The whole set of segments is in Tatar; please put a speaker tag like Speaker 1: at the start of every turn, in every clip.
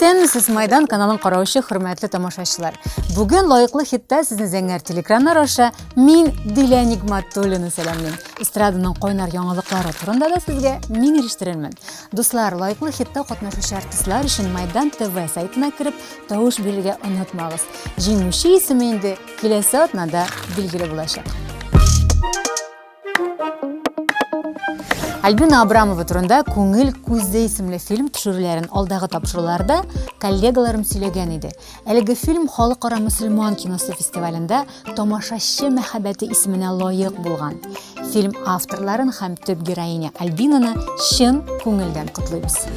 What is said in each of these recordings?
Speaker 1: Исәнмесез, Майдан каналын караучы хөрмәтле тамашачылар. Бүген лаеклы хитта сезне зәңгәр телекраннар аша мин Дилә Нигматуллина сәламлим. Эстраданың кайнар яңалыклары турында да сезгә мин ирештерермен. Дуслар, лаеклы хитта катнашучы артистлар өчен Майдан ТВ сайтына кереп тавыш бирергә онытмагыз. Җиңүче исеме инде киләсе атнада билгеле булачак. Альбина Абрамова турында Күңел күзе исемле фильм төшерүләрен алдагы тапшыруларда коллегаларым сөйләгән иде. Әлеге фильм Халыкара мөселман киносы фестивалендә Тамашачы мәхәббәте исеменә лаек булган. Фильм авторларын һәм төп героиня Альбинаны чын күңелдән котлыйбыз.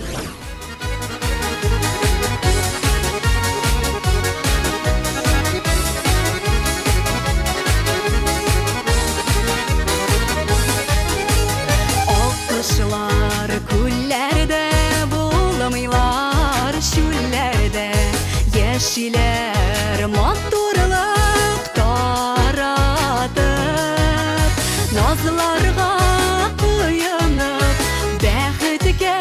Speaker 2: Аккошлар күлләрдә булмыйлар, чүлләрдә яшиләр матурлык таратып, назларга коенып, бәхеткә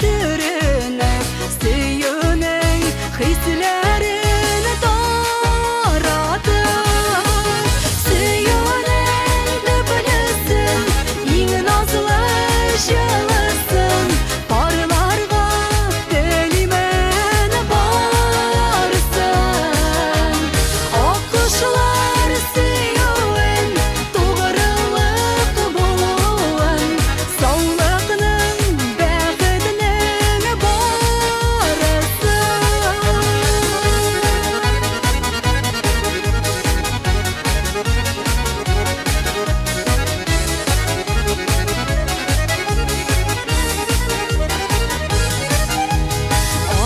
Speaker 2: төренеп, сөюнең хисләрен таратып, сөюнең төплесен, иң назлы җылысын парларга телимен барсын. Аккошлар сөюен, тугрылык булуын, саулыкның, бәхетнең барысын.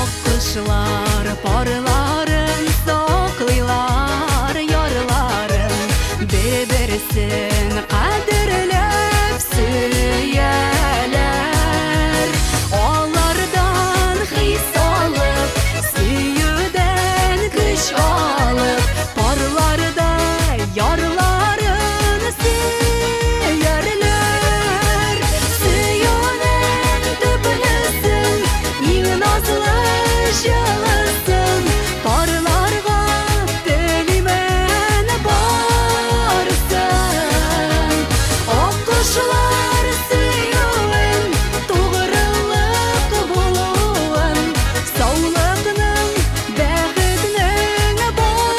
Speaker 2: Аккошлар парларын саклыйлар, ярларын бер-берсен кадерләп сөяләр. Алардан хис алып, сөюдән көч алып, парларда ярларын сөярләр. Сөюнең төплесен, иң назлы җылысын парларга телимен барсын. Аккошлар сөюен, тугрылык булуын, саулыкның, бәхетнең барысын.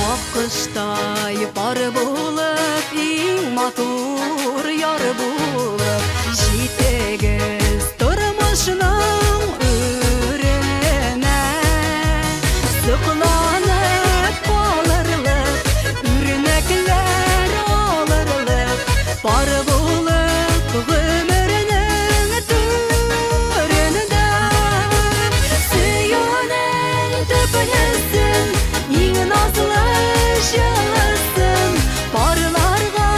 Speaker 2: Аккоштай пар булып, иң матур яр булып, җитегез тормышның үренә. Сокланып калырлык, үрнәкләр алырлык, пар булып гомернең түрендә. Сөюнең төплесен, иң назлы җылысын парларга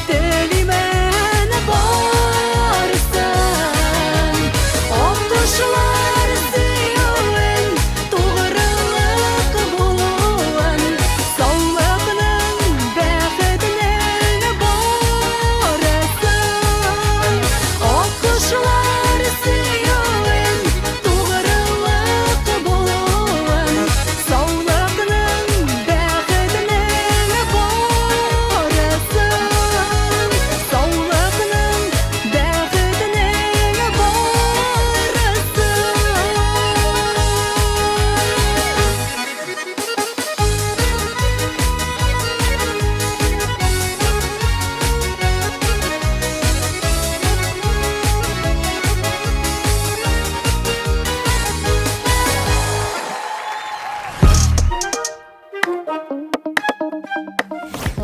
Speaker 2: телимен барсын.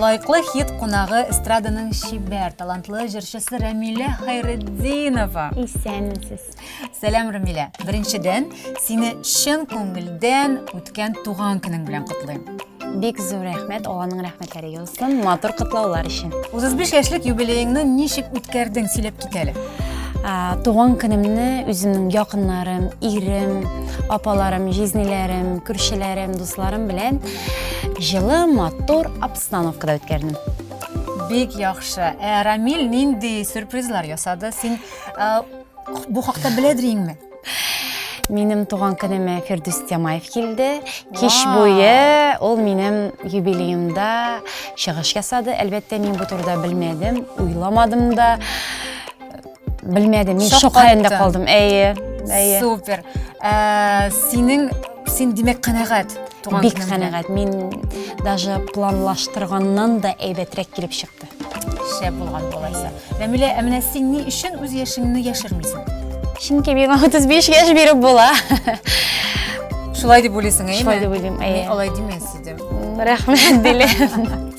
Speaker 1: Лайклы хит кунагы эстраданың чибәр, талантлы җырчысы Рәмилә Хәйретдинова.
Speaker 3: Исәнмесез.
Speaker 1: Сәлам, Рәмилә. Беренчедән, сине чын күңелдән үткән туган көнең белән котлыйм.
Speaker 3: Бик зур рәхмәт, Алланың рәхмәтләре яусын, матур котлаулар өчен.
Speaker 1: 35 яшьлек юбилееңны ничек үткәрдең, сөйләп кит әле.
Speaker 3: Туган көнемне үземнең якыннарым, ирем, апаларым, җизниләрем, күршеләрем, дусларым белән җылы, матур обстановкада үткәрдем.
Speaker 1: Бик яхшы. Ә Рамил нинди сюрпризлар ясады? Син бу хакта беләдер инме?
Speaker 3: Минем туган көнемә Фирдүс Тямаев килде. Кич буе ул минем юбилеемда чыгыш ясады. Әлбәттә, мин бу турыда белмәдем, уйламадым да. Белмәдем, мин шок хәлендә калдым. Әйе,
Speaker 1: әйе. Супер. Ә, синең син димәк канәгать
Speaker 3: туган Бик канәгать. Мин даже планлаштырганнан да әйбәтрәк килеп чыкты.
Speaker 1: Шәп булган алайса. Рәмилә, ә менә син ни өчен үз яшеңне яшермисең?
Speaker 3: Чөнки миңа 35 яшь биреп була.
Speaker 1: Шулай дип уйлыйсың, әйеме?
Speaker 3: Шулай дип уйлыйм, әйе.
Speaker 1: Мин алай димәс идем.
Speaker 3: Рәхмәт, Дилә.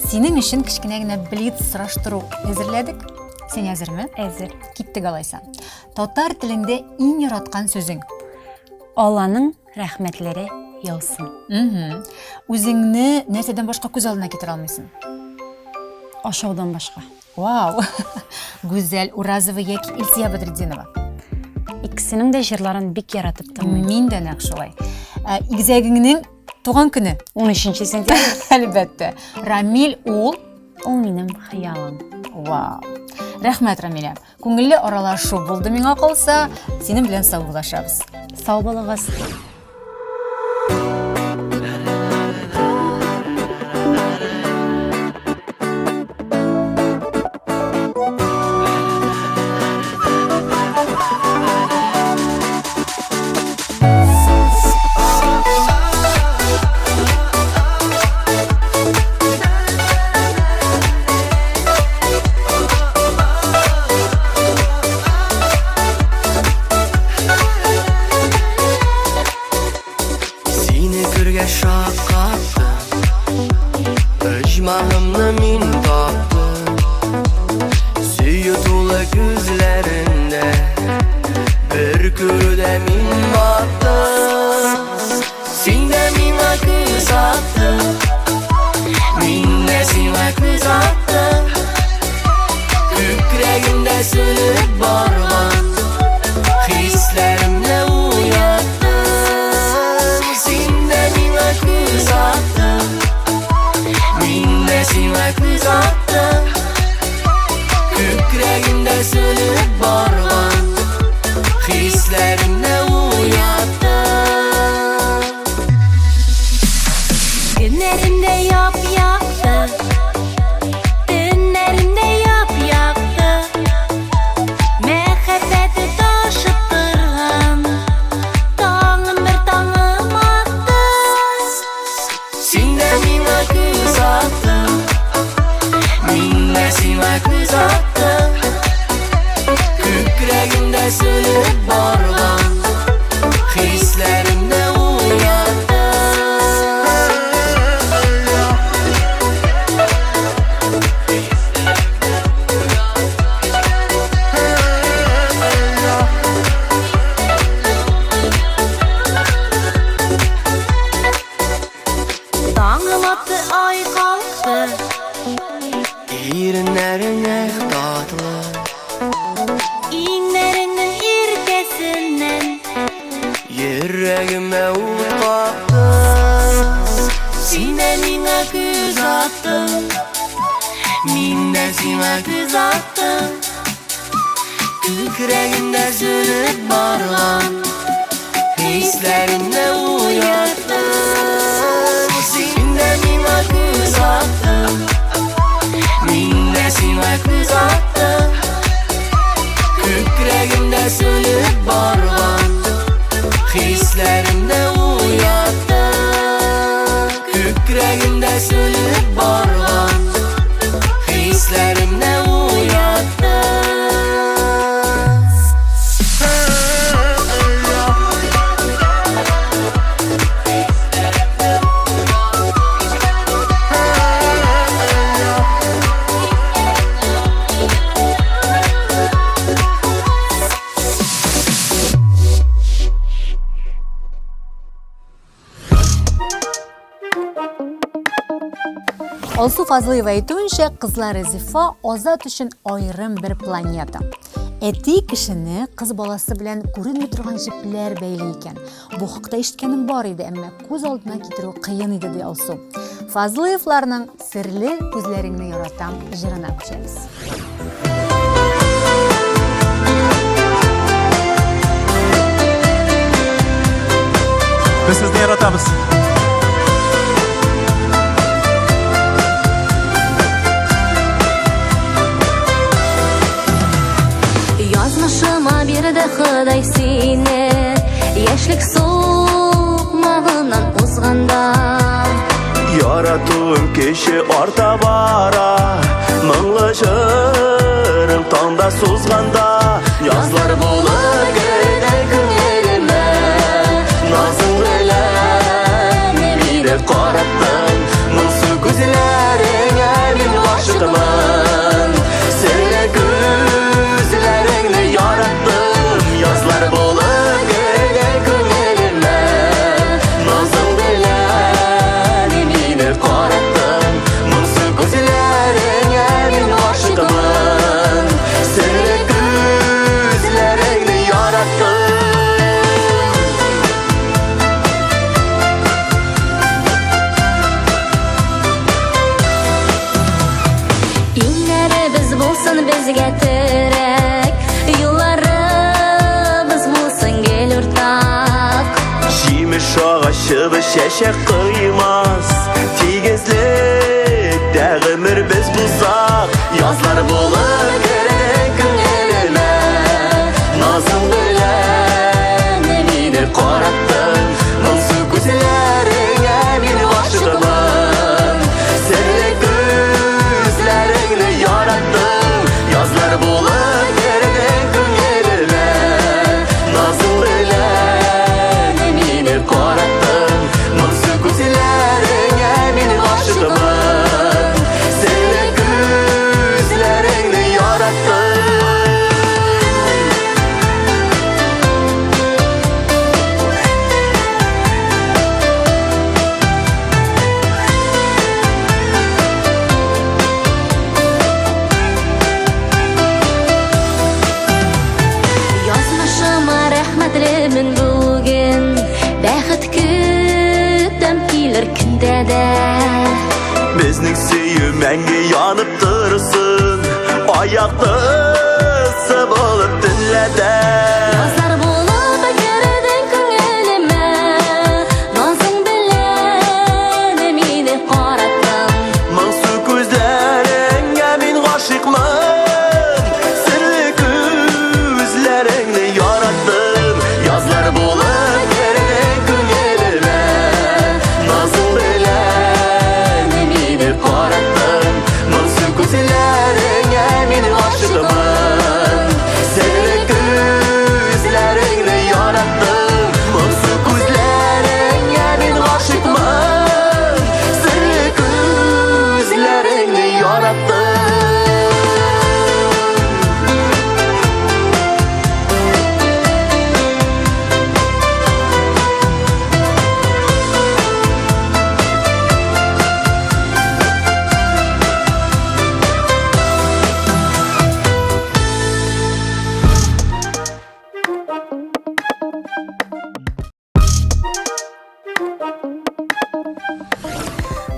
Speaker 1: Синең өчен кечкенә генә блиц сораштыру әзерләдек. Син әзерме?
Speaker 3: Әзер.
Speaker 1: Киттек алайса. Татар телендә иң яраткан сүзең?
Speaker 3: Алланың Рәхмәтләре яусын.
Speaker 1: Үзеңне нәрсәдән башка күз алдына китерә алмыйсың?
Speaker 3: Ашаудан башка.
Speaker 1: Вау! Гүзәл Уразова яки Илсия Бәдретдинова?
Speaker 3: Икесенең дә җырларын бик яратып тыңлыйм.
Speaker 1: Мин дә нәкъ шулай. Ә, игезәгеңнең туган көне?
Speaker 3: 13 сентябрь.
Speaker 1: Әлбәттә. Рамил ул?
Speaker 3: Ул минем хыялым.
Speaker 1: Вау! Рәхмәт, Рамилә. Күңелле аралашу булды миңа калса, синең белән саубуллашабыз.
Speaker 3: Сау булыгыз.
Speaker 4: Сине күргәч шаккаттым, Оҗмахымны мин таптым. Сөю тулы күзләрендә, Бер күрүдә мин баттым. Син дә миңа күз аттың, Мин дә сиңа күз аттым. Күкрәгемдә сүнеп барган Хисләремне уяттың. Син дә миңа күз аттың, Мин дә сиңа күз аттым. Күкрәгемдә сүнеп барган Хисләремне уяттың.
Speaker 2: Көннәремдә яп-якты, төннәремдә яп-якты, Мәхәббәте ташып торган, таңым бер таңым атты.
Speaker 4: Син дә миңа күз аттың, мин дә сиңа күз аттым. Күкрәгемдә сүнеп барган хисләремне уяттың.
Speaker 2: Таңым атты, ай калкты.
Speaker 4: Иреннәрең эх татлы,
Speaker 2: Иңнәреңнең иркәсеннән
Speaker 4: Йөрәгемә ут капты. Син дә миңа күз аттың, мин дә сиңа күз аттым. Күкрәгемдә сүнеп барган хисләремне уяттың. Син дә миңа күз аттың, мин дә сиңа күз аттым. Күкрәгемдә сүнеп барган хисләремне уяттың. Күкрәгемдә сүнеп барган хисләремне уяттың.
Speaker 1: Фазлыева әйтүенчә, кызлары Зифа Азат өчен аерым бер планета. Әти кешене кыз баласы белән күренми торган җепләр бәйли икән. Бу хакта ишеткәнем бар иде, әмма күз алдына китерү кыен иде, ди Алсу. Фазлыевларның Серле күзләреңне яратам җырына күчәбез.
Speaker 5: Без сезне яратабыз.
Speaker 2: Язмышыма бирде Ходай сине, яшьлек сукмагыннан узганда.
Speaker 5: Яратуым кеше арта бара, моңлы җырым таңда сузганда, язлар булып керде күңелемә, назың белән мине караттың, моңсу күзләреңә мин гашыйкмын, серле күзләреңне яраттым, язлар булып керде күңелемә, назың белән мине караттың, моңсу күзләреңә мин гашыйкмын, серле күзләреңне яраттым.
Speaker 2: Иңнәребез булсын безгә терәк, юлларыбыз булсын гел уртак.
Speaker 5: Җимеш агачыбыз чәчәк коймас, тигезлектә гомер без булсак, язлар булып керде күңелемә, назың белән мине караттың, моңсу күзләреңә мин гашыйкмын, серле күзләреңне яраттым, язлар булып керде күңелемә, назың белән мине караттың, моңсу күзләреңә мин гашыйкмын, серле күзләреңне яраттым.
Speaker 2: Язмышыма рәхмәтлемен бүген, бәхет көтәм килер көндә дә.
Speaker 5: Безнең сөю мәңге янып торсын, аяктысы булып төнлә дә.
Speaker 2: Язлар булып кердең күңелемә, назың белән мине караттың.
Speaker 5: Моңсу күзләреңә мин гашыйкмын, серле күзләреңне яраттым. Язлар булып кердең күңелемә, назың белән мине караттың. Моңсу күзләреңә мин гашыйкмын, серле күзләреңне яраттым. Моңсу күзләреңә мин гашыйкмын, серле күзләреңне яраттым.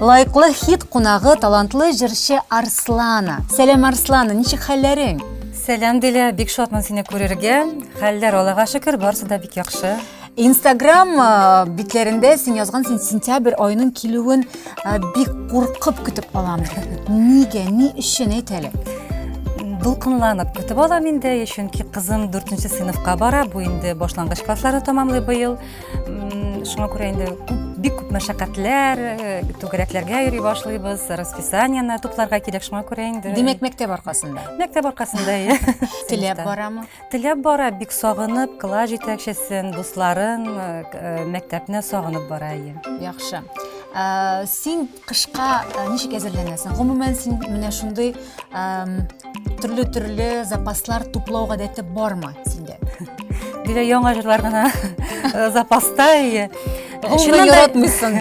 Speaker 1: Лайклы хит кунагы талантлы җырчы Арслана. Сәлам Арслана, ничек хәлләрең?
Speaker 6: Сәлам Дилә, бик шатмын сине күрергә. Хәлләр Аллага шөкер, барысы да бик яхшы.
Speaker 1: Инстаграм битләрендә син язган син сентябрь аеның килүен бик куркып көтеп алам. Нигә, ни өчен әйт әле?
Speaker 6: Дулкынланып көтеп алам инде, чөнки кызым 4 сыйныфка бара, бу инде башлангыч классларны тәмамлый быел. Шуңа күрә инде күп, бик күп мәшәкатьләр, түгәрәкләргә йөри башлыйбыз, расписаниене тупларга кирәк, шуңа күрә инде.
Speaker 1: Димәк, мәктәп аркасында.
Speaker 6: Мәктәп аркасында, иә.
Speaker 1: Теләп
Speaker 6: Сыйныфта.
Speaker 1: барамы?
Speaker 6: Теләп бара, бик сагынып, класс җитәкчесен, дусларын, мәктәпне сагынып бара, иә.
Speaker 1: Яхшы. Син кышка ничек әзерләнәсең? Гомумән, син менә шундый төрле-төрле запаслар туплау гадәте бармы синдә?
Speaker 6: Дилә, яңа җырлар гына запаста, иә.
Speaker 1: Гомумән яратмыйсың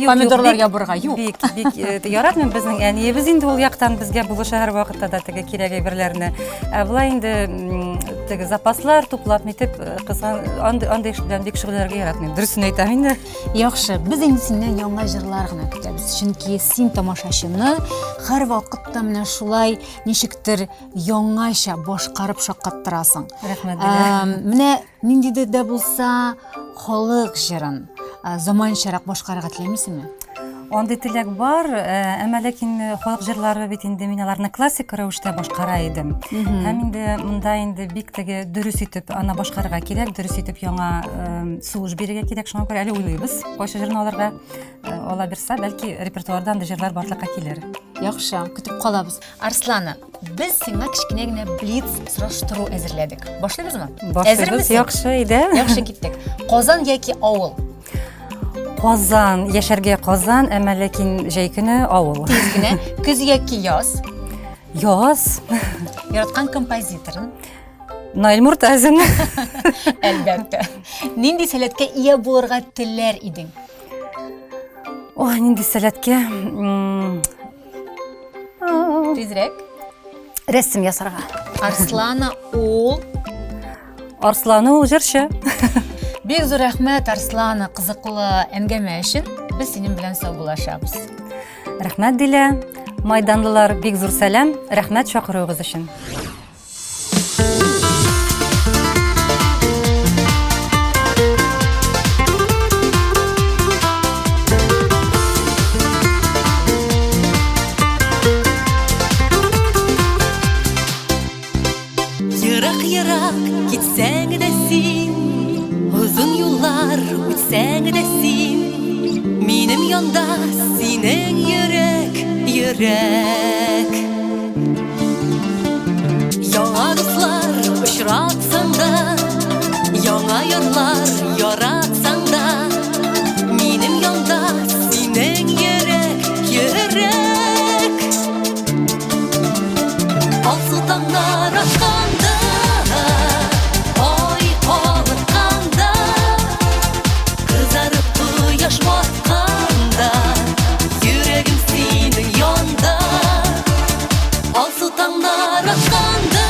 Speaker 1: помидорлар ябырга. Юк.
Speaker 6: Бик, бик э, яратмыйм. Безнең әниебез инде ул яктан безгә булыша һәрвакытта да теге кирәк әйберләрне. Ә болай инде теге запаслар туплап нитеп э, кызган андый андый эш белән бик шөгыльләнергә яратмыйм. Дөресен әйтәм инде.
Speaker 1: Яхшы, без инде синнән яңа җырлар гына көтәбез. Чөнки син тамашачыны һәрвакытта менә шулай ничектер яңача башкарып шаккаттырасың.
Speaker 6: Рәхмәт.
Speaker 1: Менә ниндидер дә булса халык җырын заманчарак башкарырга теләмисеңме?
Speaker 6: Андый теләк бар, э, әмма ләкин э, халык җырлары бит инде мин аларны классик рәвештә башкара идем. Һәм инде монда инде бик теге дөрес итеп аны башкарырга кирәк, дөрес итеп яңа э, сулыш бирергә кирәк. Шуңа күрә әле уйлыйбыз, кайсы җырны алырга. Ала бирсә, бәлки репертуарда андый җырлар барлыкка килер.
Speaker 1: Яхшы, көтеп калабыз. Арслана, без сиңа кечкенә генә блиц сораштыру әзерләдек. Башлыйбызмы?
Speaker 6: Башлыйбыз. Яхшы, әйдә.
Speaker 1: Яхшы киттек. Казан яки авыл?
Speaker 6: Казан, яшәргә Казан, әмма ләкин җәй көне авыл.
Speaker 1: Тиз генә. Көз яки яз?
Speaker 6: Яз.
Speaker 1: Яраткан композиторың?
Speaker 6: Наил Муртазин.
Speaker 1: Әлбәттә. Нинди сәләткә ия булырга теләр идең?
Speaker 6: Ой, нинди сәләткә?
Speaker 1: Тизрәк.
Speaker 6: Рәсем ясарга.
Speaker 1: Арслана ул.
Speaker 6: Арслана ул җырчы.
Speaker 1: Бик зур рәхмәт, Арслана, кызыклы әңгәмә өчен. Без синең белән саубуллашабыз.
Speaker 6: Рәхмәт, Дилә. Майданлылар, бик зур сәлам. Рәхмәт чакыруыгыз өчен.
Speaker 4: Ерак-ерак китсәң дә син, озын юллар үтсәң дә син, минем янда синең йөрәк, йөрәк. Яңа дуслар очратсаң да, яңа ярлар яратсаң да, минем янда синең йөрәк, йөрәк. Алсу таңнар атканда, ай калыкканда, кызарып кояш батканда, йөрәгем синең янда. Алсу таңнар атканда,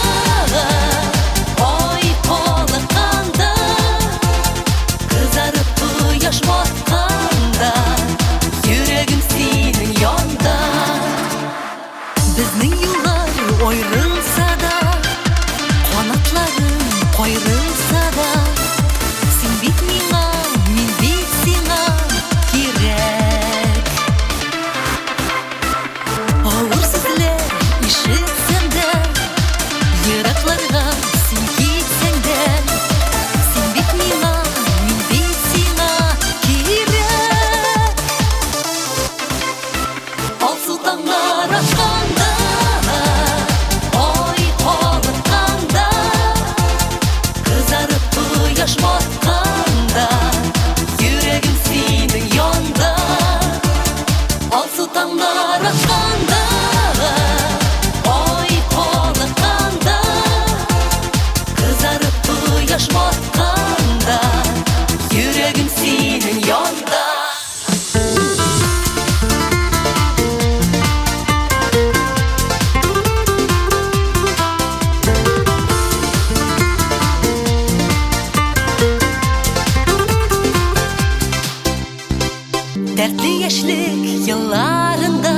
Speaker 4: ай калыкканда, кызарып кояш батканда, йөрәгем синең янда. Безнең юллар аерылса да, канатларым каерылса да, син бит миңа, мин бит сиңа кирәк. Авыр сүзләр ишетсәм дә, еракларга син китсәң дә, син бит миңа, мин бит сиңа кирәк. Алсу таңнар атканда, ай калыкканда, кызарып кояш батканда, йөрәгем синең янда. Алсу таңнар атканда, ай калыкканда, кызарып кояш батканда, йөрәгем синең янда. Дәртле яшьлек елларында,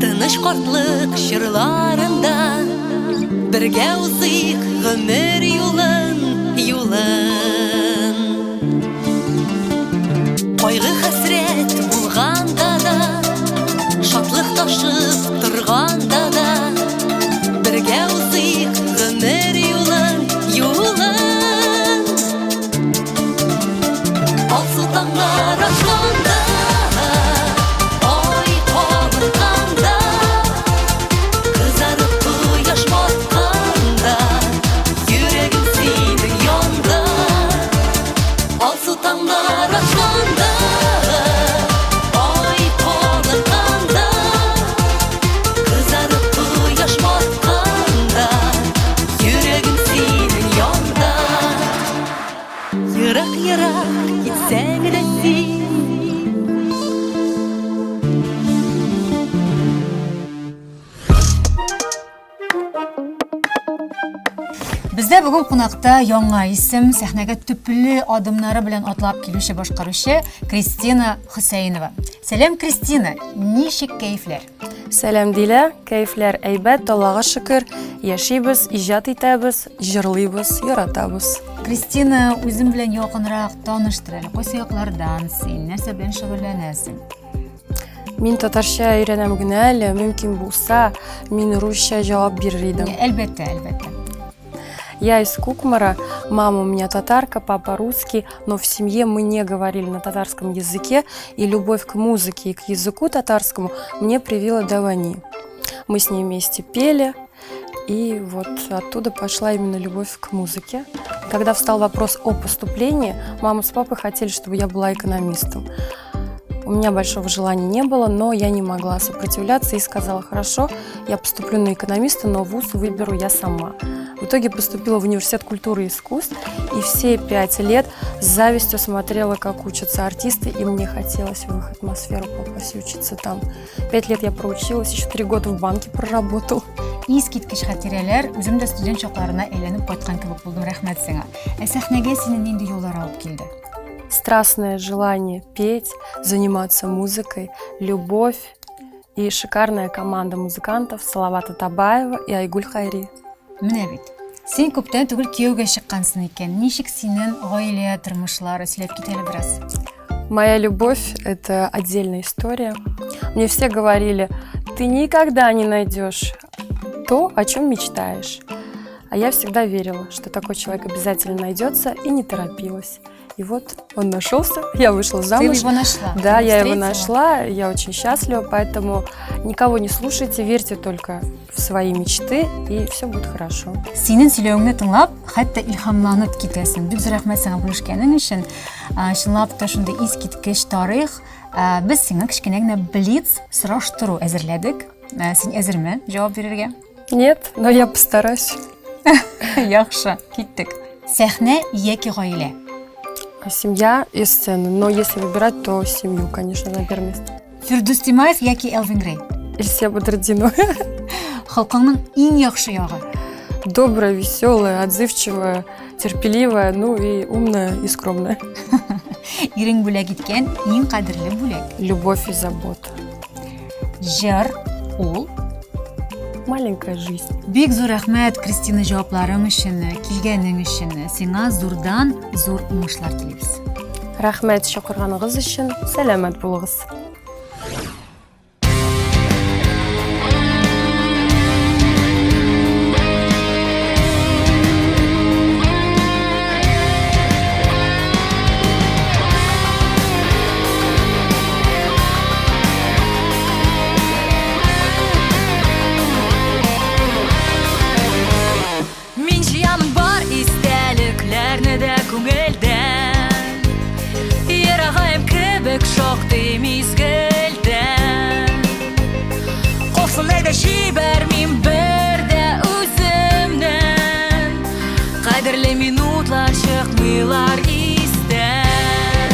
Speaker 4: тыныч картлык чорларында бергә узыйк гомер юлын, юлын. Кайгы хәсрәт булганда да, шатлык ташып торганда да, бергә узыйк гомер юлын, юлын. Алсу таңнар атканда, ай калыкканда, кызарып кояш батканда, йөрәгем синең янда. Алсу таңнар атканда, ай калыкканда, кызарып кояш батканда, йөрәгем синең янда. Ерак-ерак китсәң дә син,
Speaker 1: Бездә бүген кунакта яңа исем, сәхнәгә төпле адымнары белән атлап килүче башкаручы Кристина Хөсәенова. Сәлам, Кристина, ничек кәефләр?
Speaker 7: Сәлам, Дилә, кәефләр әйбәт, Аллага шөкер. Яшибез, иҗат итәбез, җырлыйбыз, яратабыз.
Speaker 1: Кристина, үзең белән якынрак таныштыр әле. Кайсы яклардан син, нәрсә белән шөгыльләнәсең?
Speaker 7: Мин татарча өйрәнәм генә әле, мөмкин булса, мин русча җавап бирер идем.
Speaker 1: Әлбәттә, әлбәттә.
Speaker 7: Я из Кукмара, мама у меня татарка, папа русский, но в семье мы не говорили на татарском языке, и любовь к музыке и к языку татарскому мне привила Давани. Мы с ней вместе пели, и вот оттуда пошла именно любовь к музыке. Когда встал вопрос о поступлении, мама с папой хотели, чтобы я была экономистом. У меня большого желания не было, но я не могла сопротивляться и сказала, хорошо, я поступлю на экономиста, но вуз выберу я сама. В итоге поступила в университет культуры и искусств, и все 5 лет с завистью смотрела, как учатся артисты, и мне хотелось в их атмосферу попасть и учиться там. 5 лет я проучилась, еще 3 года в банке проработала.
Speaker 1: Искиткеч хатирәләр, үзем дә студент чакларына әйләнеп кайткан кебек булдым, рәхмәт сиңа. Ә сәхнәгә сине нинди юллар алып килде?
Speaker 7: Страстное желание петь, заниматься музыкой, любовь и шикарная команда музыкантов Салавата Табаева и Айгуль Хайри.
Speaker 1: Менә бит. Син күптән түгел кияүгә чыккансың икән. Ничек синең гаилә тормышлары? Сөйләп кит әле бераз.
Speaker 7: Моя любовь – это отдельная история. Мне все говорили, ты никогда не найдешь то, о чем мечтаешь. А я всегда верила, что такой человек обязательно найдется, и не торопилась. И вот он нашелся, я вышла замуж.
Speaker 1: Ты его нашла?
Speaker 7: Да, я его нашла, я очень счастлива, поэтому никого не слушайте, верьте только в свои мечты, и все будет хорошо.
Speaker 1: Синең сөйләвеңне тыңлап, хәтта илһамланып китәсең. Бик зур рәхмәт сиңа бүлешкәнең өчен. Чынлап та шундый искиткеч тарих. Без сиңа кечкенә генә блиц сораштыру әзерләдек. Син әзерме җавап бирергә?
Speaker 7: Нет, но я постараюсь.
Speaker 1: Яхшы, киттек. Сәхнә яки гаилә?
Speaker 7: Семья и сцена, но если выбирать, то семью, конечно, на первом месте.
Speaker 1: Фирдүс Тимаев яки Элвин Грей?
Speaker 7: Эльсия Бадретдинова.
Speaker 1: Холкыңның иң яхшы ягы?
Speaker 7: Добрая, веселая, отзывчивая, терпеливая, ну и умная и скромная.
Speaker 1: Ирең бүләк иткән иң кадерле бүләк?
Speaker 7: Любовь и забота.
Speaker 1: Җыр ул
Speaker 7: маленькая жизнь.
Speaker 1: Бик зур рәхмәт, Кристина, җавапларың өчен, килгәнең өчен. Сиңа зурдан зур уңышлар телибез.
Speaker 7: Рәхмәт чакырганыгыз өчен. Сәламәт булыгыз.
Speaker 4: Мин җыямын бар истәлекләрне дә күңелдән. Ерагаем кебек шактый мизгелдән. Калсын әйдә җибәрмим бер дә үземнән. Кадерле минутлар чыкмыйлар истән.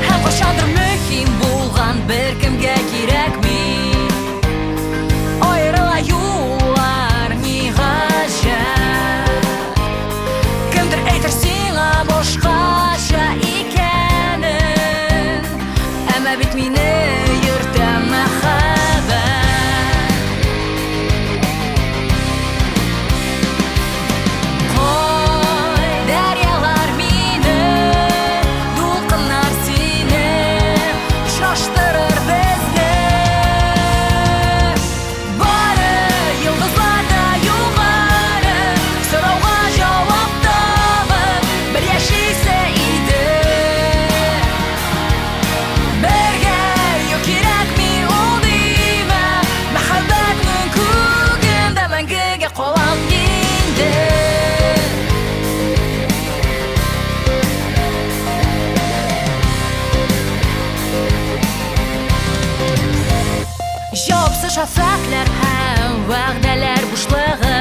Speaker 4: Һәм кайчандыр мөһим булган беркемгә кирәкми. Аерыла юллар ни гаҗәп. Кемдер әйтер сиңа башкача икәнен. Әмма бит мине йөртә мәхәббәт. Кой, дәрьялар мине, дулкыннар сине очраштырыр безне. Бары йолдызлар да югары, сорауга җавап табып, бер яшисе иде. Бергә юк кирәкми ул димә, мәхәббәтнең күгендә мәңгегә калам инде. Җавапсыз шәфәкъләр һәм вәгъдәләр бушлыгы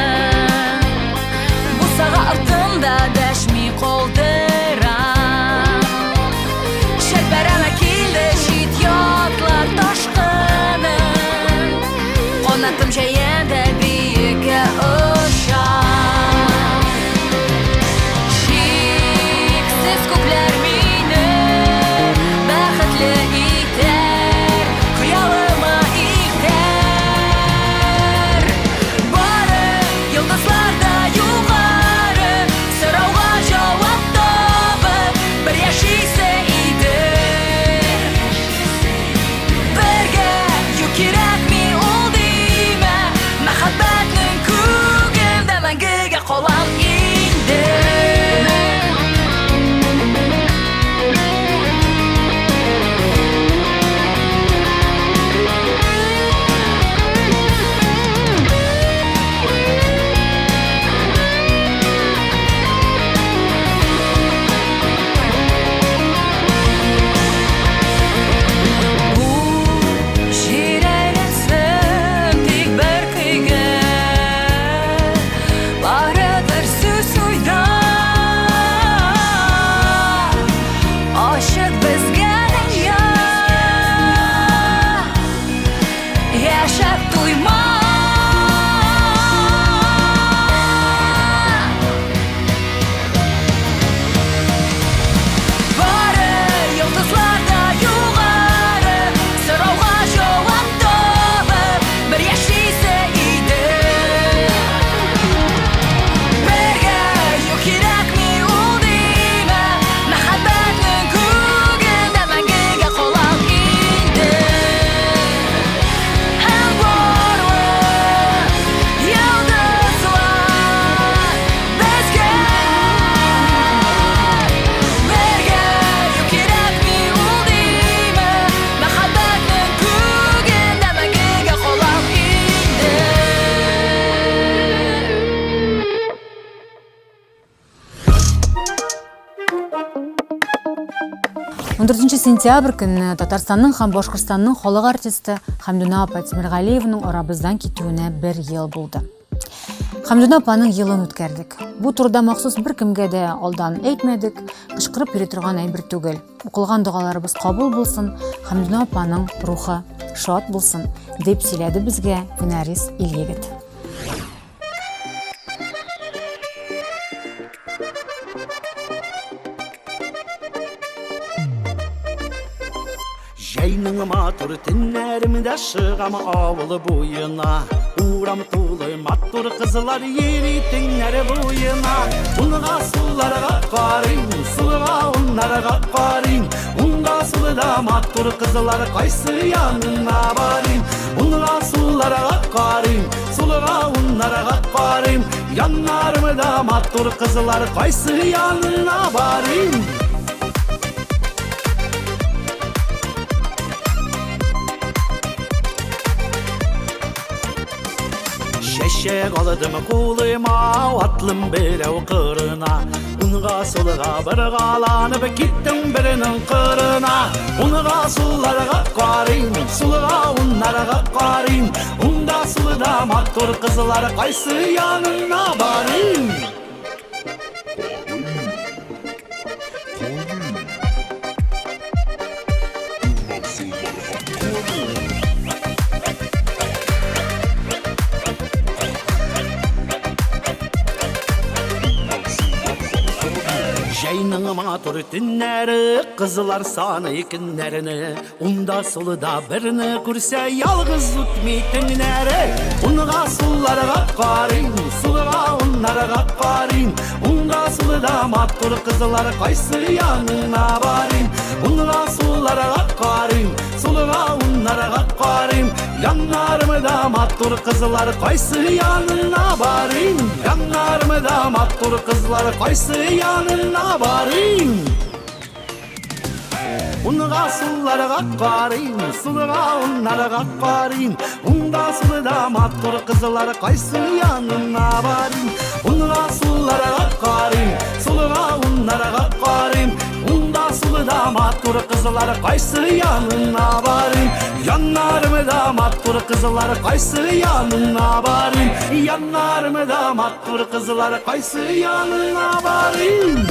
Speaker 4: бусага артында дәшми калдыра. Шәлпәрәмә килде чит ятлар ташкыны, канатым җәям дә бит.
Speaker 1: 14 сентябрь көнне Татарстанның һәм Башкортстанның халык артисты Хәмдүнә апа Тимергалиеваның арабыздан китүенә бер ел булды. Хәмдүнә апаның елын үткәрдек. Бу турыда махсус беркемгә дә алдан әйтмәдек, кычкырып йөри торган әйбер түгел. Укылган догаларыбыз кабул булсын, Хәмдүнә апаның рухы шат булсын, дип сөйләде безгә Винарис Илъегет.
Speaker 8: Җәйнең матур төннәремдә чыгам авыл буена. Урам тулы матур кызлар йөри төннәр буена. Унга сулларга карыйм, сулга уннарга карыйм. Унга сулда матур кызлар кайсы янына барыйм. Унга сулларга карыйм, сулга уннарга карыйм. Яннарымда матур кызлар кайсы янына барыйм. Чәчәк алдым кулыма, атлым берәү кырына. Унга сулга боргаланып киттем беренең кырына. Унга сулларга карыйм, сулга уннарга карыйм. Унда сулда матур кызлар кайсы янына барыйм? Җәйнең матур төннәре, кызлар саны көннәрне. Унда сулда берне күрсә, ялгыз үтми төннәре. Унга сулларга карыйм, сулга уннарга карыйм. Унга сулда матур кызлар кайсы янына барыйм. Унга сулларга карыйм, сулга уннарга карыйм. Яннарымда матур кызлар кайсы янына барыйм. Яннарымда матур кызлар кайсы янына барыйм. Унга сулларга карыйм, сулга уннарга карыйм. Унда сулда матур кызлар кайсы янына барыйм. Унга сулларга карыйм, сулга уннарга карыйм. Унда сулда матур кызлар кайсы янына барыйм. Яннарымда матур кызлар кайсы янына барыйм. Яннарымда матур кызлар кайсы янына барыйм.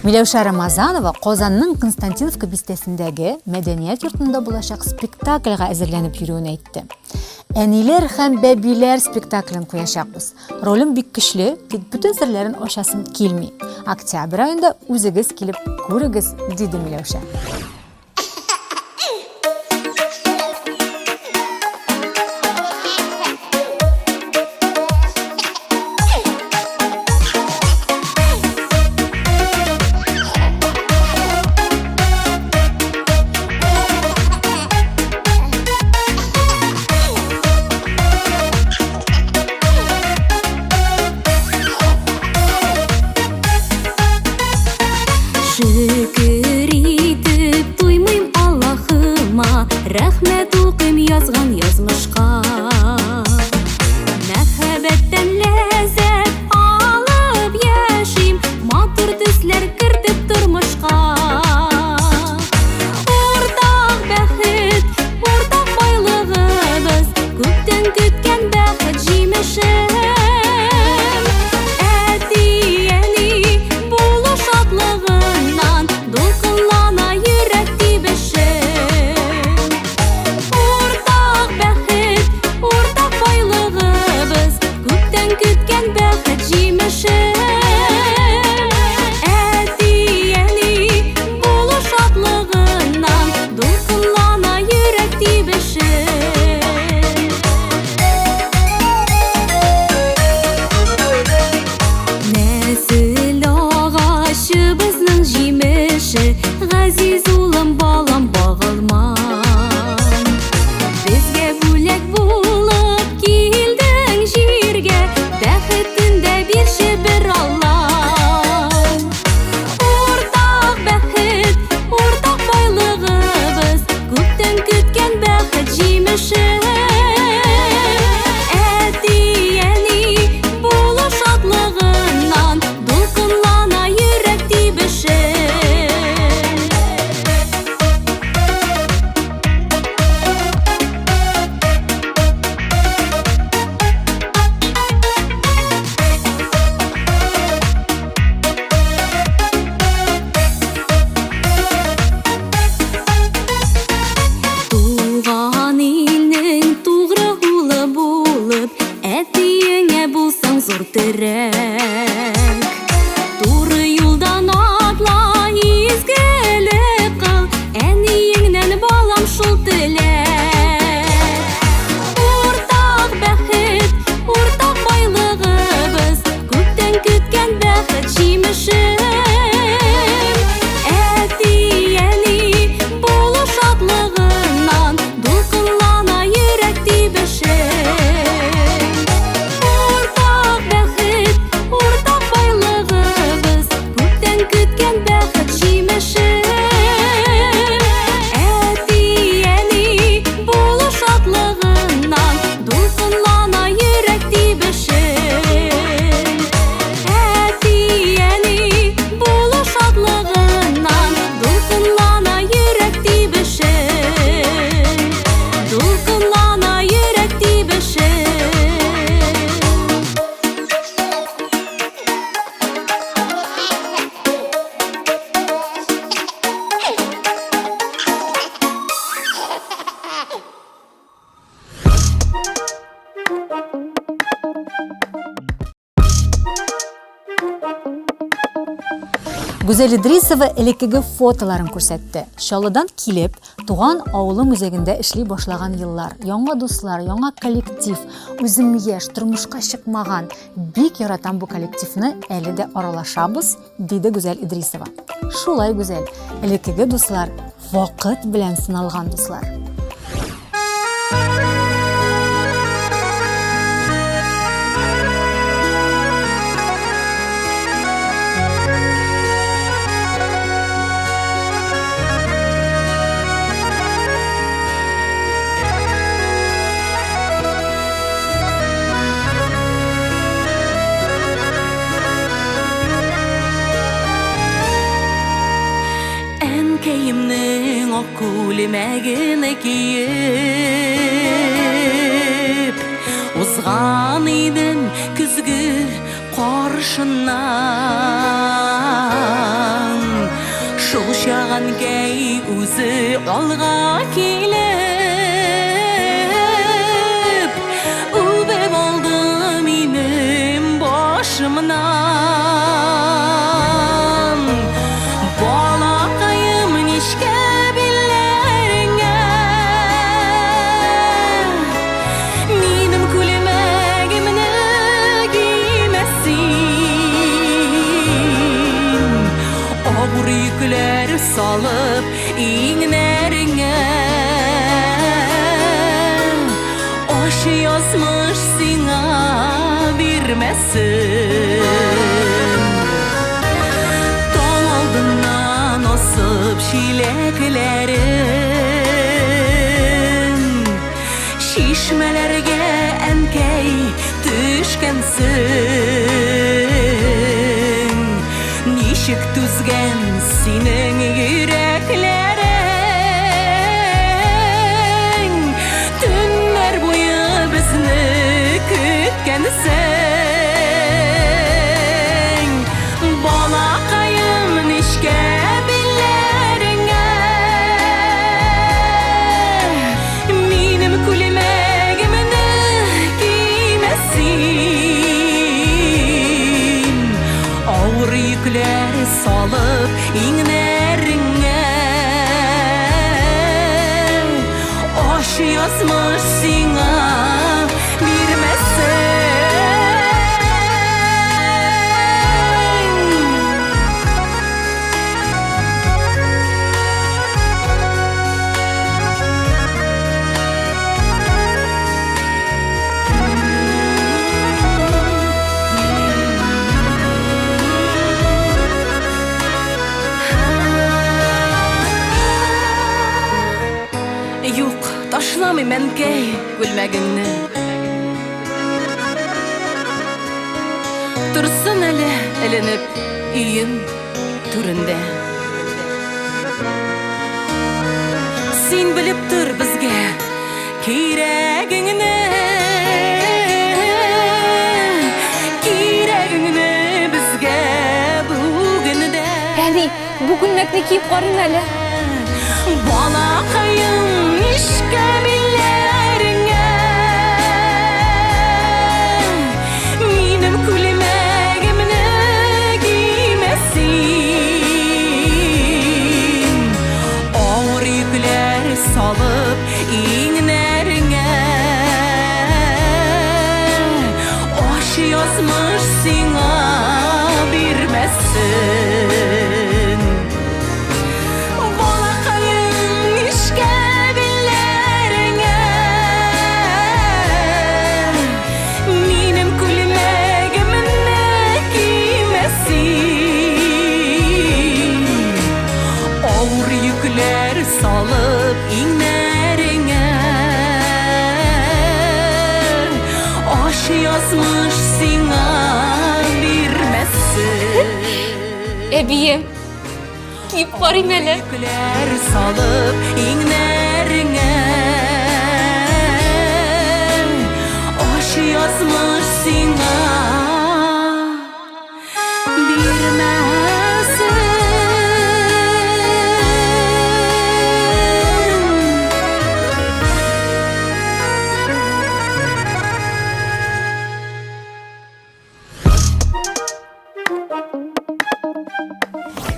Speaker 1: Миләүшә Рамазанова Казанның Константиновка бистәсендәге мәдәният йортында булачак спектакльгә әзерләнеп йөрүен әйтте. Әниләр һәм бәбиләр спектаклен куячакбыз. Ролем бик көчле, тик бөтен серләрен ачасым килми. Октябрь аенда үзегез килеп күрегез, диде Миләүшә.
Speaker 2: Шөкер итеп туймыйм Аллаһыма, Рәхмәт укыйм язган язмышка. Мәхәббәттән ләззәт алып яшим, Матур төсләр кертеп тормышка. Уртак бәхет, уртак байлыгыбыз, Күптән көткән бәхет җимешем. Әти-әни булу шатлыгыннан.
Speaker 1: Гүзәл Идрисова элеккеге фотоларын күрсәтте. Чаллыдан килеп, туган авылым үзәгендә эшли башлаган еллар, яңа дуслар, яңа коллектив, үзем яшь, тормышка чыкмаган. Бик яратам бу коллективны, әле дә аралашабыз, диде Гүзәл Идрисова. Шулай Гүзәл, элеккеге дуслар вакыт белән сыналган дуслар.
Speaker 4: Әнкәемнең ак күлмәген киеп, Узган идем көзге каршыннан. Шул чак әнкәй үзе алга килеп, Үбеп алды минем башымнан. Балакаем, нечкә билләреңә Минем күлмәгемне кимә син. Авыр йөкләр салып иңнәреңә, Ачы язмыш сиңа бирмәсен. Таң алдыннан асып чиләкләрен, Чишмәләргә әнкәй төшкәнсең. Ничек түзгән синең йөрәкләрең, Төннәр буе безне көткәнсең. Балакаем, нечкә билләреңә Минем күлмәгемне кимә син. Авыр йөкләр салып иңнәреңә, Ачы язмыш сиңа бирмәсен. Юк, ташламыйм, әнкәй, күлмәгеңне. Торсын әле эленеп өем түрендә. Син белеп тор безгә кирәгеңне, кирәгеңне безгә бүген дә.
Speaker 2: Әни, бу күлмәкне киеп карыйм әле.
Speaker 4: Балакаем, нечкә билләреңә Минем күлмәгемне кимә син. Авыр йөкләр салып иңнәреңә, Ачы язмыш сиңа бирмәсен. Балакаем, нечкә билләреңә Минем күлмәгемне кимә син. Авыр йөкләр салып иңнәреңә, Ачы язмыш сиңа бирмәсен.
Speaker 2: Әбием, киеп карыйм әле.
Speaker 4: Йөкләр салып иңнәреңә, Ачы язмыш сиңа бирмәсен.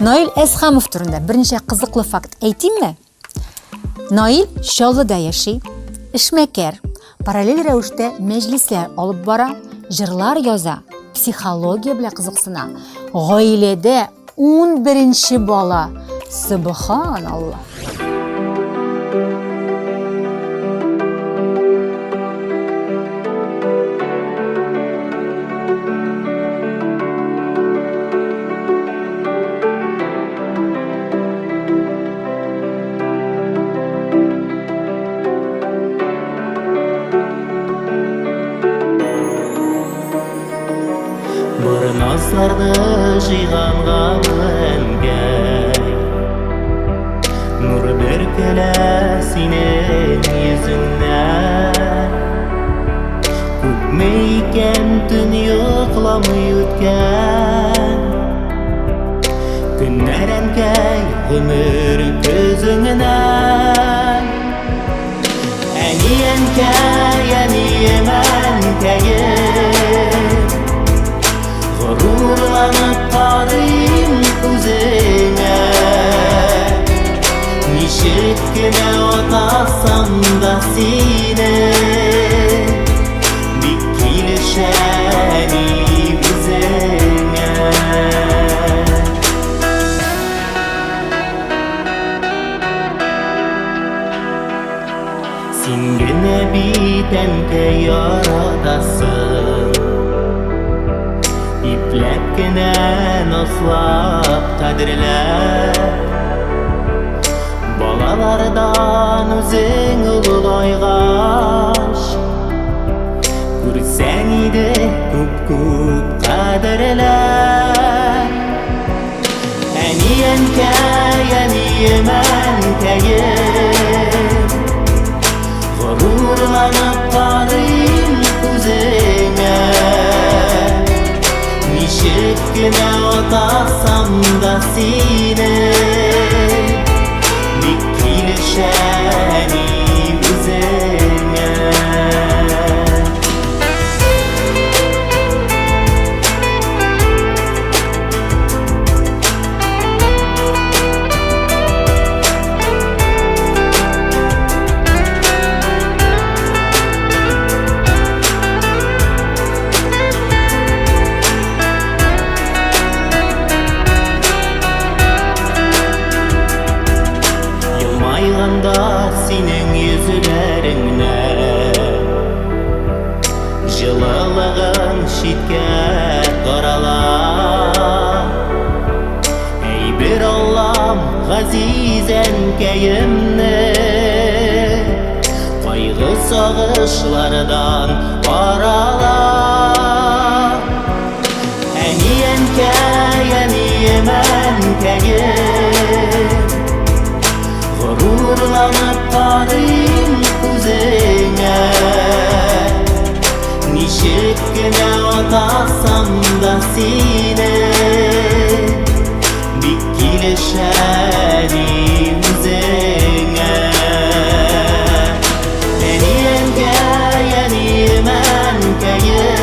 Speaker 1: Наил Әсхамов турында берничә кызыклы факт әйтимме? Наил Чаллыда яши, эшмәкәр, параллель рәвештә мәҗлесләр алып бара, җырлар яза, психология белән кызыксына. Гаиләдә 11 бала. Субханалла.
Speaker 5: Борназларны җыйганга әнкәй Нур бөркелә синең йөзеңнән Күпме икән төн йокламый үткән Көннәр әнкәй гомер көзеңнән Әни әнкәй, әнием әнкәем Горурланып карыйм күзеңә Ничек кенә атасам да сине Бик килешә әни үзеңә Син генә бит әнкәй яратасың Ипләп кенә назлап кадерләп Балалардан үзең олылайгач Күрсәң иде күп-күп кадерләп Әни әнкәй, әнием әнкәем Горурланып карыйм күзеңә Ничек кенә атасам да сине Бик килешә әни үзеңә Елмайганда синең йөзләреңнән Җылылыгың читкә тарала Әй бер Аллам, газиз әнкәемне Кайгы сагышлардан арала Әни әнкәй, әнием әнкәем Горурланып карыйм күзеңә Ничек кенә атасам да сине Бик килешә әни үзеңә Әни әнкәй, әнием әнкәем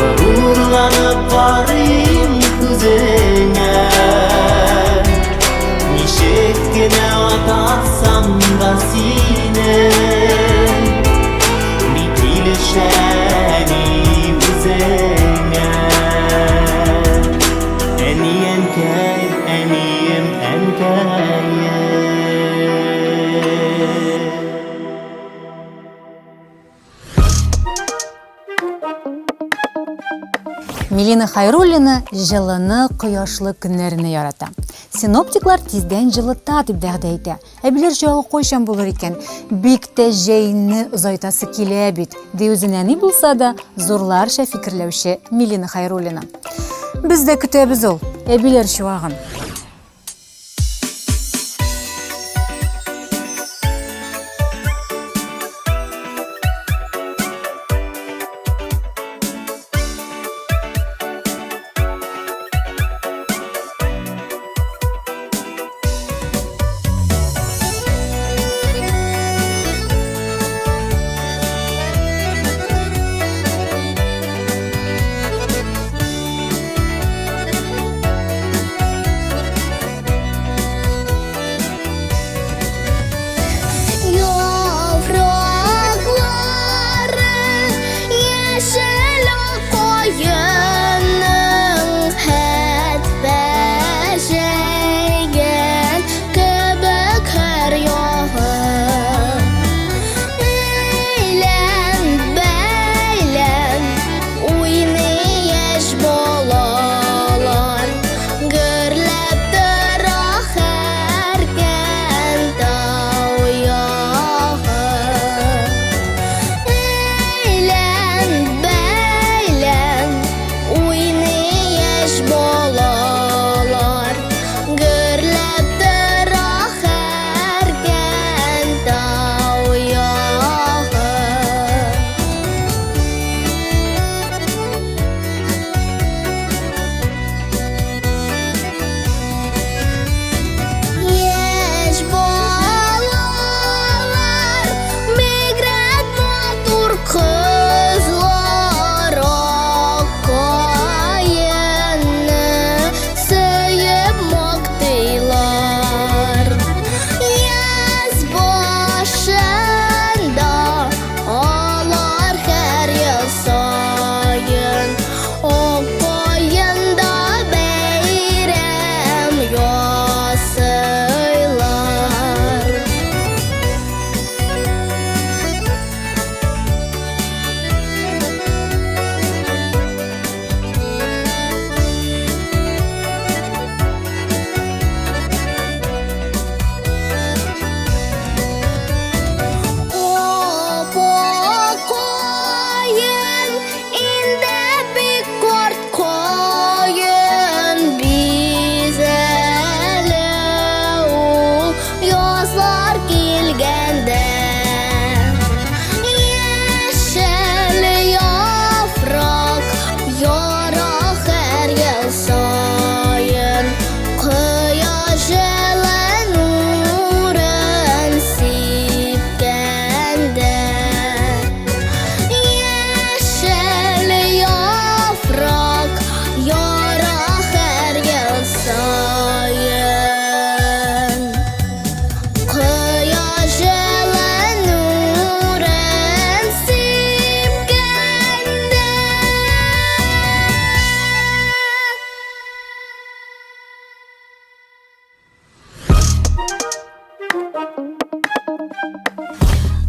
Speaker 5: Горурланып карыйм күзеңә Ничек кенә атасам да сине Бик килешә әни үзеңә Әни әнкәй, әнием әнкәем
Speaker 1: Милина Хайруллина җылыны, кояшлы көннәрне ярата. Синоптиклар тиздән җылыта дип вәгъдә итә. Әбиләр җылы кайчан булыр икән? Бик тә җәйне озайтасы килә бит, ди үзенә ни булса да зурларча фикерләүче Милина Хайруллина. Без дә көтәбез ул әбиләр чуагын.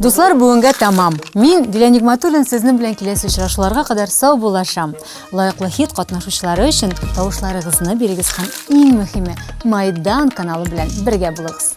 Speaker 1: Дуслар, бүгенгә тәмам. Мин, Дилә Нигматуллин, сезнең белән киләсе очрашуларга кадәр сау булашам. Лаеклы хит катнашучылары өчен тавышларыгызны бирегез һәм иң мөһиме, Майдан каналы белән бергә булыгыз.